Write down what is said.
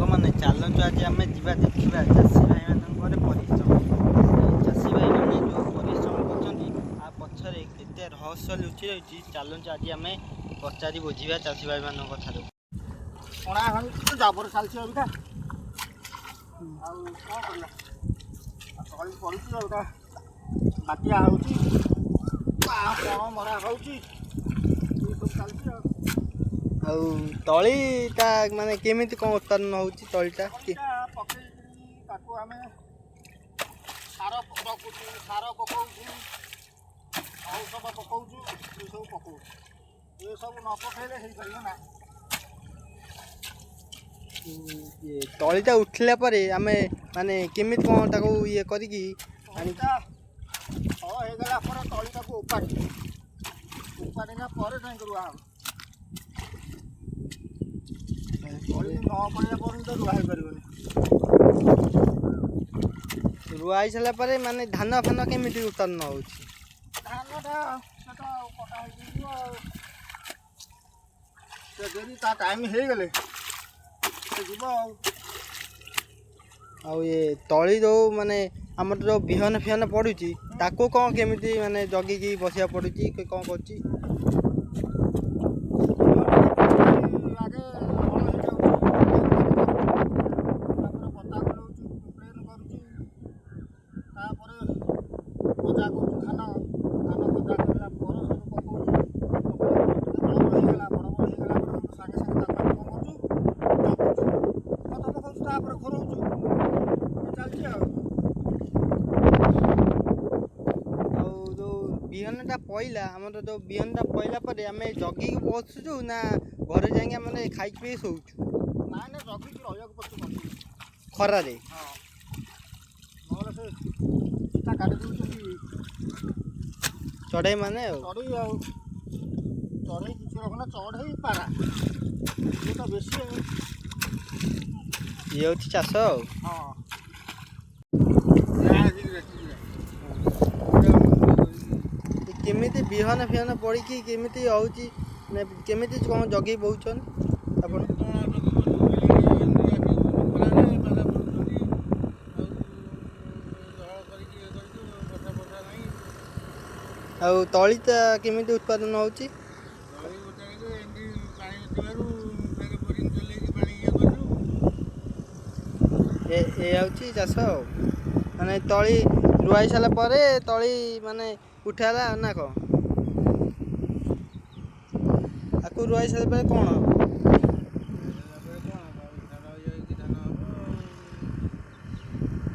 ସାଙ୍ଗମାନେ, ଚାଲନ୍ତୁ ଆଜି ଆମେ ଯିବା ଦେଖିବା ଚାଷୀ ଭାଇମାନଙ୍କର ପରିଶ୍ରମ। ଚାଷୀ ଭାଇମାନେ ଯେଉଁ ପରିଶ୍ରମ କରୁଛନ୍ତି, ଆ ପଛରେ କେତେ ରହସ୍ୟ ଲୁଚି ରହିଛି। ଚାଲନ୍ତୁ ଆଜି ଆମେ ପଚାରି ବୁଝିବା ଚାଷୀ ଭାଇମାନଙ୍କ ଠାରୁ। ଅଣା ଜାବର ଚାଲିଛି ଅବିକା। ଆଉ କ'ଣ କରିବା? ଆଉ ତଳି ପଡ଼ୁଛି, ଅବିକା ବାତ୍ୟା ହେଉଛି, କଣ ମରା ହେଉଛି, ଏସବୁ ଚାଲିଛି ଆଉ। ଆଉ ତଳିଟା ମାନେ କେମିତି କ'ଣ ଉତ୍ପାଦନ ହେଉଛି ତଳିଟା? ତଳିଟା ପକେଇକିରି ତାକୁ ଆମେ ସାର ରଖୁଛୁ, ସାର ପକଉଛୁ, ଔଷଧ ପକଉଛୁ, ଏସବୁ ପକଉଛୁ। ଏସବୁ ନ ପକେଇଲେ ହେଇପାରିବ ନା। ଇଏ ତଳିଟା ଉଠିଲା ପରେ ଆମେ ମାନେ କେମିତି କ'ଣ ତାକୁ ଇଏ କରିକି ଆଣିକି ତଳିଟା ହଳ ହେଇଗଲା ପରେ ତଳିଟାକୁ ଉପାଡ଼ି ଉପାଡ଼ିଲା ପରେ ଯାଇକି ରୁଆ ହେବ। ତଳି ନ ପଡ଼ିଲା ପର୍ଯ୍ୟନ୍ତ ରୁଆ ହେଇପାରିବନି। ରୁଆ ହେଇସାରିଲା ପରେ ମାନେ ଧାନ ଫାନ କେମିତି ଉତ୍ପାଦନ ହେଉଛି? ଧାନଟା ସେଟା କଟା ହେଇଯିବ ଆଉ ସେ ଯଦି ତା ଟାଇମ୍ ହେଇଗଲେ ସେ ଯିବ ଆଉ। ଆଉ ଇଏ ତଳି ଯେଉଁ ମାନେ ଆମର ଯେଉଁ ବିହନ ଫିହନ ପଡ଼ୁଛି, ତାକୁ କ'ଣ କେମିତି ମାନେ ଜଗିକି ବସିବାକୁ ପଡ଼ୁଛି କି କ'ଣ କରୁଛି? ଆଗେ ହଳ ହେଇଯାଉଛି, ତାପରେ ବତା ବୁଲଉଛି, ପ୍ଲେନ୍ କରୁଛି, ତାପରେ ଗଜା କରୁଛୁ ଧାନ। ଧାନ ଗଜା କଲା ପରେ ସେଠୁ ପକଉଛୁ। ପକେଇଲା ପରେ ଟିକେ ବଡ଼ ବଡ଼ ହେଇଗଲା। ବଡ଼ ବଡ଼ ହେଇଗଲା ପରେ ସେଠୁ ସାଙ୍ଗେ ସାଙ୍ଗେ ତାକୁ ଆମେ କ'ଣ କରୁଛୁ? ଜଗୁଛୁ, ଖତ ପକଉଛୁ, ତାପରେ ଘୋରଉଛୁ। ଚାଲିଛି ଆଉ। ଆଉ ଯେଉଁ ବିହନଟା ପଇଲା, ଆମର ଯେଉଁ ବିହନଟା ପଇଲା ପରେ ଆମେ ଜଗିକି ବସୁଛୁ ନା ଘରେ ଯାଇକି ଆମେ ଖାଇକି ପିଇ ଶୋଉଛୁ? ନାଇଁ ନାଇଁ, ଜଗିକି ରହିବାକୁ ପଡ଼ୁଛି କଣ୍ଟିନ୍ୟୁ। ଖରାରେ? ହଁ, ନହେଲେ ସେ ଚିତା କାଟି ଦେଉଛନ୍ତି। ଚଢ଼େଇ ମାନେ ଆଉ। ଚଢ଼େଇ ଆଉ ଚଢ଼େଇ କିଛି ରଖୁନା, ଚଢ଼େଇ ପାରା ଇଏ ତ ବେଶୀ ଆଉ। ଇଏ ହେଉଛି ଚାଷ ଆଉ। ହଁ। ଏ କେମିତି ବିହନ ଫିହନ ପଡ଼ିକି କେମିତି ହେଉଛି, ମାନେ କେମିତି କ'ଣ ଜଗିକି ବହୁଛନ୍ତି ଆପଣ? ଆଉ ତଳିଟା କେମିତି ଉତ୍ପାଦନ ହେଉଛି? ଏ ଏ ହେଉଛି ଚାଷ ଆଉ। ମାନେ ତଳି ରୁଆ ହେଇ ସାରିଲା ପରେ ତଳି ମାନେ ଉଠାଲା ନା କ'ଣ? ଆକୁ ରୁଆ ହେଇ ସାରିଲା ପରେ କ'ଣ ହେବ?